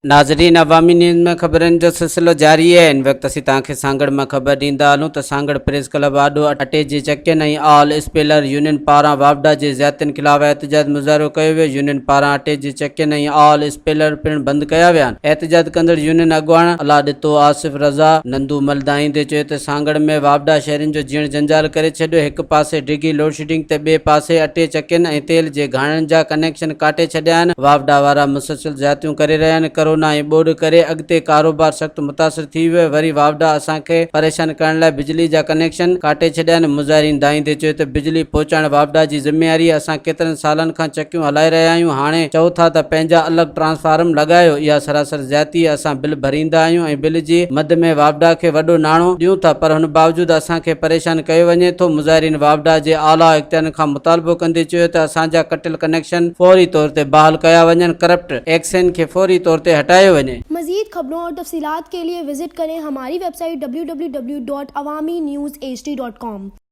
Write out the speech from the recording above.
ناظرين عوامي نيوز ۾ خبرن جو سلسلو جاري آهي هن وقت اسين توهان کي سانگهڙ مان خبر ڏيندا هلون ته سانگهڙ پريس ڪلب آڏو اٽي جي چڪين ۽ آل اسپيلر يونين پاران واپڊا جي زيادتين خلاف احتجاج مظاهرو ڪيو ويو يونين پاران اٽي جي چڪين ۽ آل اسپيلر پڻ بند ڪيا ويا آهن احتجاج ڪندڙ يونين اڳواڻ الله ڏتو آصف رضا نندو مل دانهيندي چيو ته سانگهڙ ۾ واپڊا شهرين جو جيئڻ جنجال ڪري ڇڏيو هڪ پاسي ڊگهي لوڊشيڊنگ ته ٻئي پاسي اٽي چڪين ۽ تيل جي گهاڻن جا ڪنيڪشن ڪاٽي ڇڏيا آهن واپڊا وارا مسلسل زيادتيون ڪري رهيا آهن، ڪرونا ۽ ٻوڏ ڪري اڳتي ڪاروبار سخت متاثر ٿي ويو آهي، وري واپڊا اسان کي پريشان ڪرڻ لاء بجلي جا ڪنيڪشن ڪاٽي ڇڏيا آهن، مظاهرين دانهيندي چيو ته بجلي پهچائڻ واپڊا جي ذميواري آهي، اسان ڪيترن سالن کان چڪيون هلائي رهيا آهيون، هاڻي چئو ٿا ته پنهنجا الڳ ٽرانسفارم لڳايو، اها سراسر زيادتي آهي، اسان بل ڀريندا آهيون ۽ بل جي مد ۾ واپڊا کي وڏو ناڻو ڏيون ٿا پر ان باوجود اسان کي پريشان ڪيو وڃي ٿو، مظاهرين واپڊا جي اعليٰ اختيارين کان مطالبو ڪندي چيو ته اسان جا ڪٽيل ڪنيڪشن فوري طور تي بحال ڪيا وڃن، ڪرپٽ ايڪسين کي فوري طور تي هٽايو وڃي. مزيد خبرون اور تفصيلات کے لئے وزٽ ڪرين ھماري web site www.awamiNewsHD.com.